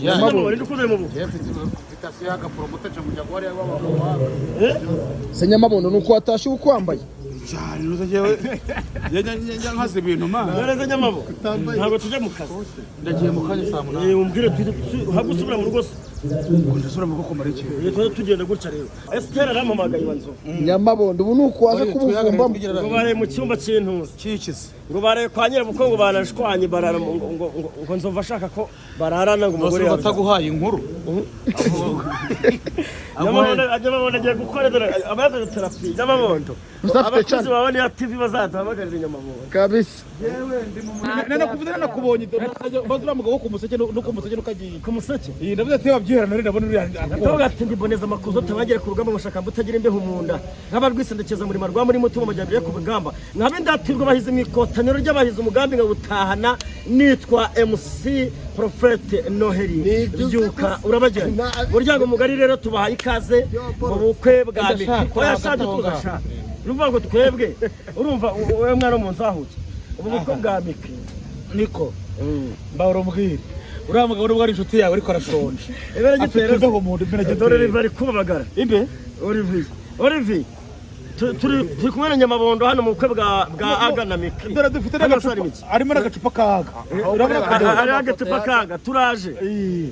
Nyamabo, ninde ukuzanye mu bukwe? Mfite y'agapromote mujya guhariya w'abagabo. Se Nyamabondo, ni uko watashye uba ukwambaye? Cyane, nuza jewe njya nkaza ibintu ma. None Nyamabo, ntabwo tujya mu kazi? Ndagiye mu kanya saa 8. Eh, umbwire uhabwe usubira mu rugo se? Ngo ndasubira mu rugo kumara iki? Eh, tujye tugenda gutya rero. Esitera arampamagaye iba nzovu. Nyamabondo, ubu ni uko waje kubuvumbamo? Ngo baraye mu cyumba cy'intuza. Kikize. Ngo baraye kwa nyirabukwe, ngo banashwanye, barara ngo Nzovu ashaka ko bararana, ngo umugore Umugore yawe bataguhaye inkuru. Nyamabondo, Nyamabondo agiye gukora, dore abayakoze therapy. Nyamabondo, Gusa afite abakozi channel. bawe niya TV bazaduhamagarira Nyamabondo. Kabisa. Nanakuvuze, nanakubonye mbaza uriya mugabo wo ku Museke no ku Museke nukagiye. Ku Museke. Iyi ndavuze ati wabyihera nari ndabona uriya. Ndavuga ati ndiboneza amakuzo tabagere ku rugamba, mushakamba utagira imbeho mu nda, nkaba rwisendekeza murima rwa muri muto mu majyambere yo ku rugamba, nkaba indatirwa bahize mu ikotaniro ry'abahize umugambi nkawutahana, nitwa MC Prophète Noheli Byuka urabagirana. Muryango mugari rero, tubahaye ikaze mu bukwe bwa Miki. Oya, shaje tugasha urumva ngo twebwe, urumva wowe mwana wo mu nzahuke, ubu bukwe bwa Miki. Niko mbahora umbwire, uriya mugabo nubwo ari inshuti yawe ariko arashonje. Ibara Afite gitera imbeho mu nda, imena. Dore riva rikubabagara. Imbe. Olivier, Olivier, turi kumwe na Nyamabondo hano mu bukwe bwa Aga na Miki. Dore dufite Hano se n'agacupa. hari Miki? Harimo n'agacupa kaga, urabona ko Hari agacupa kaga, turaje,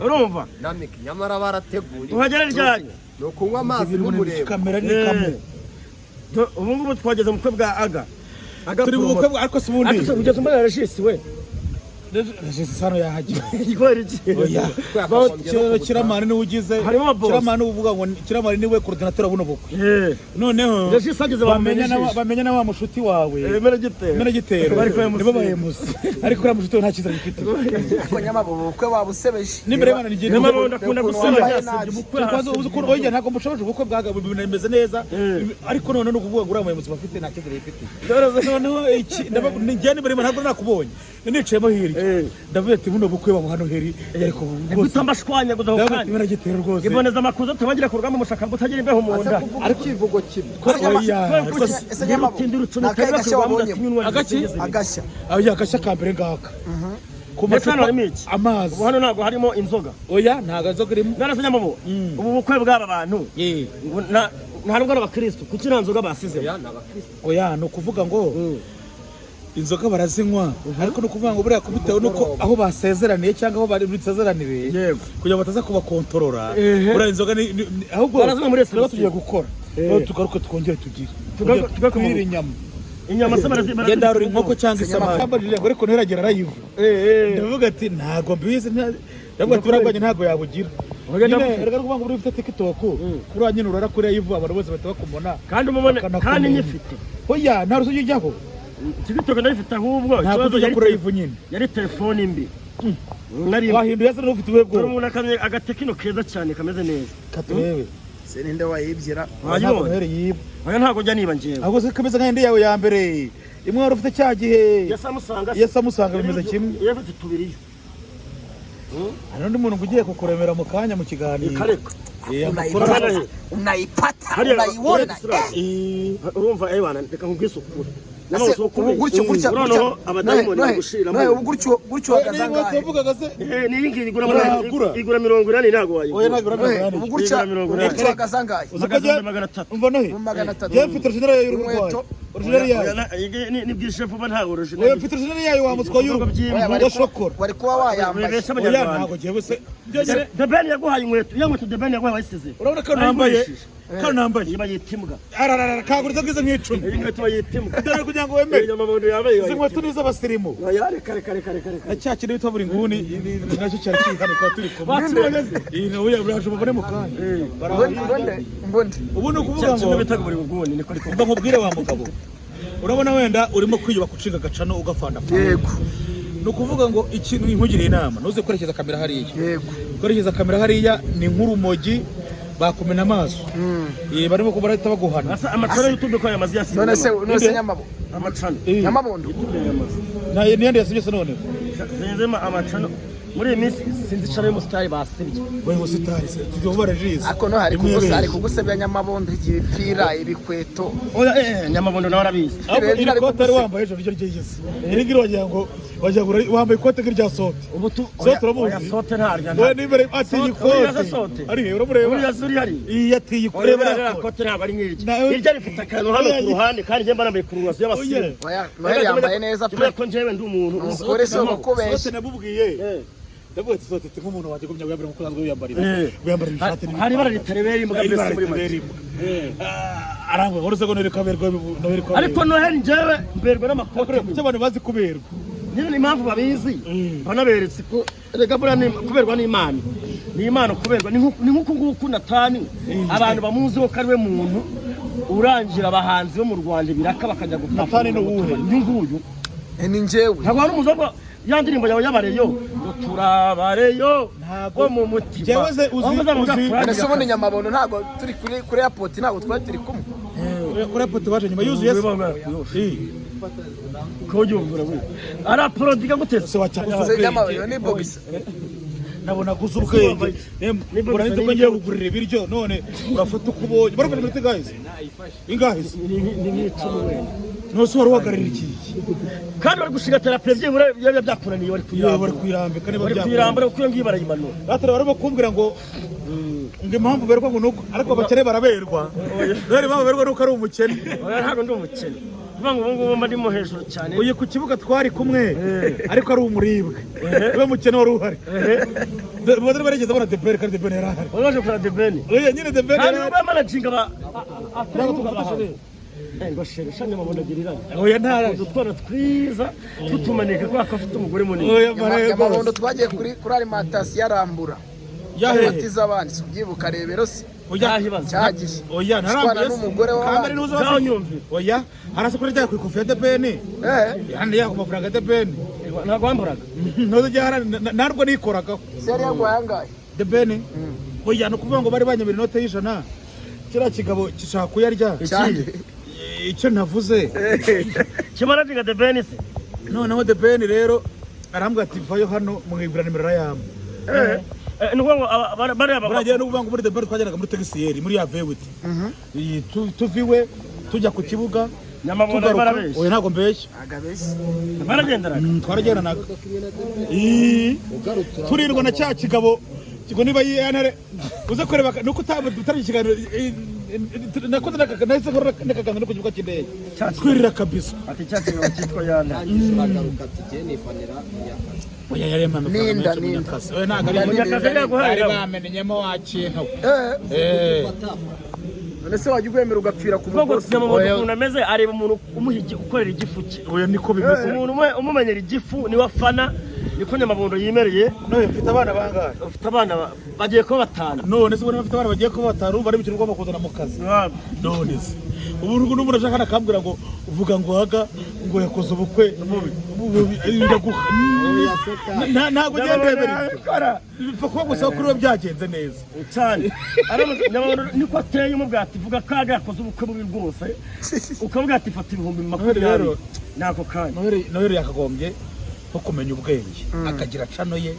urumva? Na Miki nyamara barateguye. Tuhagere ryari? Ni ukunywa amazi n'umureba. Kamera ni kamwe. Ubu ngubu twageze mu bukwe bwa Aga. Aga Turi mu bukwe ariko si ubundi. Ariko se ugeze umbona Regis we? Regis hano yahagiye. Kubera iki? Oya. Kiramani niwe ugize. Harimo ababoss. Kiramani niwe uvuga ngo Kiramani niwe coordinateur wa buno bukwe. Noneho Regis ageze bamenya bamenya na bamenya na wa mushuti wawe. Mena gitero. Mena gitero. Bari kwa MC. Nibo bayemusi, ariko uriya mushuti we nta cyizere gifite. Ariko Nyamabo, ubukwe wabusebeje. N'imbere y'Imana ni Nyamabondo akunda Ukuntu gusebanya, wambaye yasebye nabi. ubukwe. Kwanza uzi ukuntu, oya, ntabwo mushoboje ubukwe bwaga bimeze neza. Ariko none ni ukuvuga ngo uriya muyobozi bafite nta cyizere gifite. Noneho iki njye n'imbere y'Imana ntabwo nakubonye, nicayemo hirya, ndavuga ati buno bukwe babuha Noheli, ariko rwose Guta mbashwanyaguza ako ndavuga ati kanya. mena gitero rwose. Iboneza amakuza tubagira ku rugamba, mushakamba utagira imbeho mu Ase nda. kuvuga icyivugo kimwe. Oya, rwose. Ese Nyamabo, ni akahe gashya wabonyemo? Agaki? Agashya. Oya, agashya ka mbere ngaka ku Ndetse hano macupa harimo iki? Amazi. Ubu hano ntabwo harimo inzoga? Oya, ntabwo inzoga irimo. None se Nyamabo, ubu bukwe bw'aba bantu, ngo nta nubwo ari abakirisitu, kuki nta nzoga basizemo? Oya, ni ukuvuga ngo inzoga barazinywa, ariko ni ukuvuga ngo buriya bitewe n'uko aho basezeraniye cyangwa aho bari busezeranire, kugira ngo bataza kubakontorora. Buriya inzoga ni ahubwo Barazinywa muri tuba reception. tugiye gukora. Rero tugaruke twongere tugire Tugaruke mu twirire bukwe. inyama. Inyama se barazi? Ngenda harura inkoko cyangwa isamaki ngo ariko nteragera live, ndavuga ati ntabwo mbizi, ndavuga ati buriya bwanjye ntabwo yabugira. Oya, Nyine ndavuga. erega ni ukuvuga ngo buriya ufite TikTok, kuriya nyine urara kuri live, abantu bose bahita bakumona. Kandi umubone Bakanakumenya. kandi nyifite. Oya, nta rusugi ujyaho. TikTok ndayifite, ahubwo Ntabwo ikibazo ujya yari kuri live nyine. Yari telefone mbi nari. Wahinduye se n'ufite ubuhe Dore bwoba? umuntu agatekino keza cyane kameze neza. Katurebe. Se ninde wayibyira? Wayibonye? Noheli yiba. Oya, ntabwo njya niba njyewe. Ahubwo se kameze nk'indi yawe ya mbere imwe wari ufite cya gihe? Ya Samusanga se? Ya Samusanga bimeze kimwe. Yari afite tubiri. Hari n'undi muntu ngo ugiye kukuremera mu kanya mu kiganiro. Kareka. Eh, amakuru. Hariya- Unaipata. Hariya- Unaiona. Urumva ewana, reka nkubwisukure. Ese ubu gutyo gutya Noneho gutya abadayimoni Nohe, bagushiramo. Nohe, ubu gutyo gutyo uhagaze Niba angahe? tuvugaga se? Eh, ni iyi ngiyi igura Uragura. Igura 80, ntabwo Oya, wayigura. ntabwo Nohe, uragura. ubu gutya Igura 80. ubu gutyo uhagaze angahe? Uzi ko Magana 300. Umva Nohe. Mu 300. Yewe, mfite original yayo y'uruhu Inkweto. rwayo, original Oya, yayo. ni bwije vuba, ntabwo original. Oya, mfite original yayo wa muswa y'uruhu. Oya, wa shokora. Wari kuba wayambaye. Wibesha Oya, abanyarwanda. ntabwo ngewe se byonyine. The Ben yaguhaye inkweto, iyo nkweto The Ben yaguhaye wayisize? Urabona ko nambaye, kano nambaye. Iyi bayita imbwa. Ararara, kaguriza ngize nk'icumi. Iyi nkweto bayita imbwa. Dore kugira ngo wemere. Iyi Nyamabondo yambaye Izi bayita nkweto ni iz'abasirimu. imbwa. Oya, reka reka reka reka reka. Na cya kintu bita buri nguni nacyo cyari kiri hano, twari turi kumwe. Bakibonye se? Iyi ni oya, uraje umubone mu kanya. Mbundi mbundi mbundi. Ubu ni ukuvuga Cya ngo kintu bitaga buri nguni niko ariko. Mba nkubwire wa mugabo, urabona wenda urimo kwiyubaka, ucinga agacano ugafandafanda. Yego. Ni ukuvuga ngo ikintu nkugiriye inama, ntuze kwerekeza kamera hariya. Yego. Kwerekeza kamera hariya ni nk'urumogi, bakumena amaso. Eh, barimo barahita baguhana. Asa amacana YouTube ko yamaze yasize. None se, none se Nyamabo, Amacana. Eh, Nyamabondo. YouTube yamaze. Nta niyandi yasibye se none? Zenzema amacana. Muri iyi minsi sinzi channel y'umusitari basibye. We musitari se tuvuga Regis. Ako no hari kugusa, hari kugusebya Nyamabondo, ibipira, ibikweto. Oya, Nyamabondo nawe arabizi. Ahubwo iri Ari kote ari kugusebya. wambaye ejo niryo ryigeze. Iri ngiri wagira ngo wambaye ikote nk'irya Sote. Ubu tu Sote uramuzi? Oya, Sote ntarya. We niba atinya Sote, uriya se ikote. Sote? Ari he uramureba? Uriya se uri hariya? Iyi atinya ikote. Ureba ririya kote ntabwo ari nk'iryo. Iryo rifite akantu hano ku ruhande, kandi njye mba nambaye ku rubazo y'abasirimu. Oya, Noheli yambaye neza pe. Kubera ko njyewe ndi umuntu Ukuri si ukubeshya. Sote namubwiye. Ndavuga ati Sote nk'umuntu wanjye gumya wiyambara nkuko usanzwe wiyambarira. Wiyambarira ishati n'ipantaro. Hari ibara ritarebera imbwa Hari mbese ibara muri make. ritarebera imbwa. Arambwira ngo uretse ko Noheli kaberwa Noheli kaberwa. Ariko Noheli njyewe mberwa n'amakote. Kuki abantu bazi kuberwa? Nyine ni impamvu babizi. Banaberetse ko rega buriya ni kuberwa n'Imana. Ni Imana kuberwa ni nk'uku nguku Natani abantu bamuziho ko ari we muntu urangira abahanzi bo mu Rwanda ibiraka bakajya gupfa. Natani ni uwuhe? Ni nguyu. Ni njyewe. Ntabwo wari umuzi ko ya ndirimbo yawe y'abareyo ngo turabareyo Ntabwo. bo mu mutima. Njyewe ze uzi- None se ubundi Nyamabondo ntabwo turi kuri airport, ntabwo twari turi kumwe. Kuri airport waje nyuma yuzuye se. Araporodiga gute Se wacyakoze Se Nyamabondo ubwenge. ni box. Nabona guza ubwenge. Mbona nzi ko ngiye kugurira ibiryo none urafata uko ubonye. Barafata iminota ingahe se? Ingahe se? Ni nk'icumi wenda. Nose wari uhagararira iki? Kandi bari gushinga terapi byibura biba byakunaniye bari Yewe bari kuyirambura. kuyirambika niba Bari byakunaniye. kuyirambura kuko iyo ngiyo barayimanura. Batari barimo kumbwira ngo impamvu berwa ngo nuko ariko abakene baraberwa. Rero impamvu berwa nuko ari umukene. Oya, ntabwo ndi umukene. Kuvuga ngo ubu ngubu mba ndimo hejuru cyane. Uyu ku kibuga twari kumwe ariko ari umuribwe. We mukene wari uhari. Bari barigeze babona Debere kandi Debere yari ahari. Wari waje kureba Debeni. Oya nyine Debere Kandi yari ahari. uba managinga aba atari ngo shere shanye mabona agiriranye. Oya ntara. Udutwana twiza tutumanika kubera ko afite umugore munini. Oya mare Nyamabondo twagiye kuri alimentation yarambura. Yahehe. Batiza abandi ubyibuka rebero se. Oya Ntahibaza. Cyagiye. Oya Shwana ntarambuye. n'umugore Kandi w'abandi. nuza Ngaho nyumvira. Oya harasa kuri rya kwikofi ya Debeni. Yani ya ku mafaranga ya Debeni. Ntabwo wamburaga. Ntozo jya narwo nikoragaho. Se yari yaguhaye angahe? Debeni. Oya ni ukuvuga ngo bari banyabira inote y'ijana. Kiriya kigabo gishaka kuyarya. Cyane. Icyo navuze. Kimanaginga Debeni se. Noneho Debeni rero arambwira ati vayo hano mwibwira nimero yamba. Ni ukuvuga ngo bariya Buragiye no kuvuga ngo muri Debeni twageraga muri taxi muri ya V8. Tuviwe tujya ku kibuga. Nyamabondo tugaruka. barabeshya. Oya ntabwo mbeshya. Agabeshya. Baragendanaga. Twaragendanaga. Turirwa na cya kigabo kigo niba yiyanare uze kureba nuko utari ikiganiro nakoze nahise nkora n'akaganza no ku kibuga cy'indege twirira kabisa. Ati cya kigabo cyitwa Yana. Uragaruka ati jye nifanira Munyakazi. Oya yari yambaye amafaranga Ninda, menshi ninda. Munyakazi. Oya ntabwo ari Munyakazi yari yaguhaye bari nawe. bamenyemo wa kintu. None se wajya ugwemera ugapfira ku Kuvuga ngo mugozi? Nyamabondo ukuntu ameze areba umuntu umuha ukorera igifu cye. Oya niko bimeze. Umuntu umumenyera igifu niwe afana, niko Nyamabondo yimereye. None mfite abana bangahe? Ufite abana bagiye kuba batanu. None se ubona bafite abana bagiye kuba batanu bari mu ugomba kuzana mu kazi. None se ubu ngubu n'umuntu ashaka akambwira ngo uvuga ngo haga ngo yakoze ubukwe ndaguha. Ntabwo ngiye ndebera ibyo. Bipfa kuba gusa kuri we byagenze neza. Cyane. Nyamabondo niko ateye umubwira ati vuga kaga yakoze ubukwe bubi rwose. Ukamubwira ati fata 20,000 n'ako kanya. Noheli yakagombye nko kumenya ubwenge akagira cano ye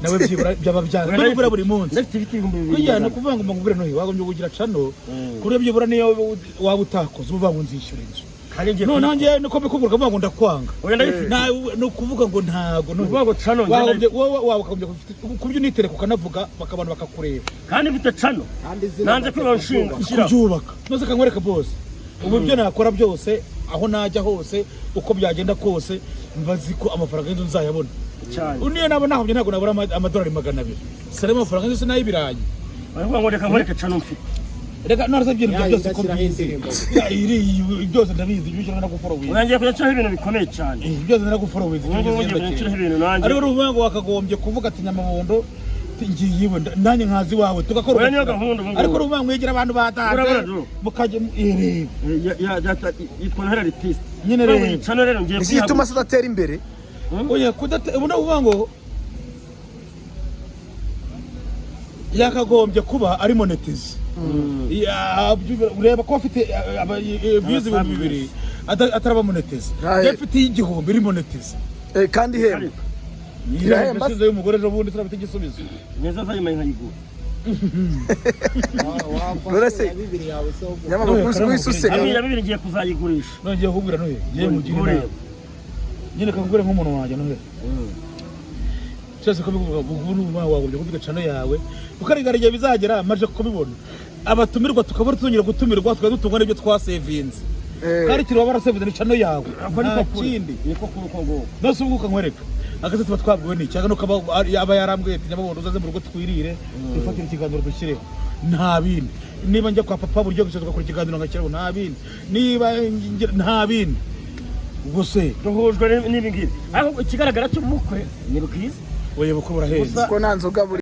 nawe byibura byaba byanze byibura buri munsi. Ndafite ibiti 2000. Kujya no kuvuga ngo mbangubwire Noheli wagombye kugira cano kuri byibura niyo waba utakoze uvuga ngo nzishyura inzu. Noneho njyewe niko mbikubwira ukavuga ngo ndakwanga. Oya ndayifite. Ni ukuvuga ngo ntago. Ni ukuvuga ngo cano njye Wagombye wowe wakagombye kubyo unitereka ukanavuga abantu bakakureba. Kandi mfite cano. Nanze kwiba nshinga. Kubyubaka. Maze kankwereka bose. Ubu ibyo nakora byose aho najya hose uko byagenda kose mbazi ko amafaranga y'inzu nzayabona. Cyane. Niyo naba nahombye ntabwo nabura amadolari 200. Sare amafaranga y'inzu n'ay'ibirayi. Baravuga ngo reka nkwereke cano mfite. Reka none se ibintu byose ko mbizi. Iri byose ndabizi ibyo ushaka naguforowinga. Urangiye kujya nshiraho ibintu bikomeye cyane. Byose naguforowinga. Ubu ngubu ngiye kujya nshiraho ibintu nanjye. Ariko uruvuga ngo wakagombye kuvuga ati Nyamabondo ngiye iwe nanjye nkazi iwawe tugakora. Oya niyo gahunda ubu ngubu. Ariko uruvuga ngo mwegera abantu Urabona batanze Drew. mukajya ireba. Yitwa Noheli Artiste. Nyine rero. Cano rero ngiye Iki gituma se udatera imbere? Oya kudate ubu uvuga ngo yakagombye kuba ari monetize. Ureba ko afite views 2000 ataraba monetize. Aye. Afite 1000 iri monetize. Kandi ihemba. Irahemba se. Irahemba y'umugore ejo bundi turabita igisubizo. Neza nzayimenya nkayigura. None se bibiri yawe se ahubwo. Nyamabondo wese useka. Abiri bibiri ngiye kuzayigurisha. Nongeye kukubwira nohe, ngiye mugire Ngure. inama. Nyine kakubwira nk'umuntu wanjye nohe. Cyose ko bivuga ubu n'ubu wagombye kuvuga channel yawe, kuko ari igihe bizagera maje kubibona. Abatumirwa tukabura tuzongera gutumirwa tukaba dutungwa n'ibyo twasevinze. Kandi kiri waba warasevinze ni channel yawe. Ako niko Nta kuri. kindi. Niko kuri uko nguko. Nose ubwo ukankwereka akazi tuba twabwiwe ni cyangwa nuko aba yarambwiye ati Nyamabondo uzaze mu rugo twirire twifatire ikiganiro dushyireho, nta bindi. Niba njya kwa papa buryo gusa tugakora ikiganiro ngashyiraho, nta bindi. Niba nta bindi ubwo se Duhujwe n'ibi ngibi, ariko ikigaragara cyo ubukwe ni bwiza. Oya, bukwe burahenze. Ko nta nzoga buri.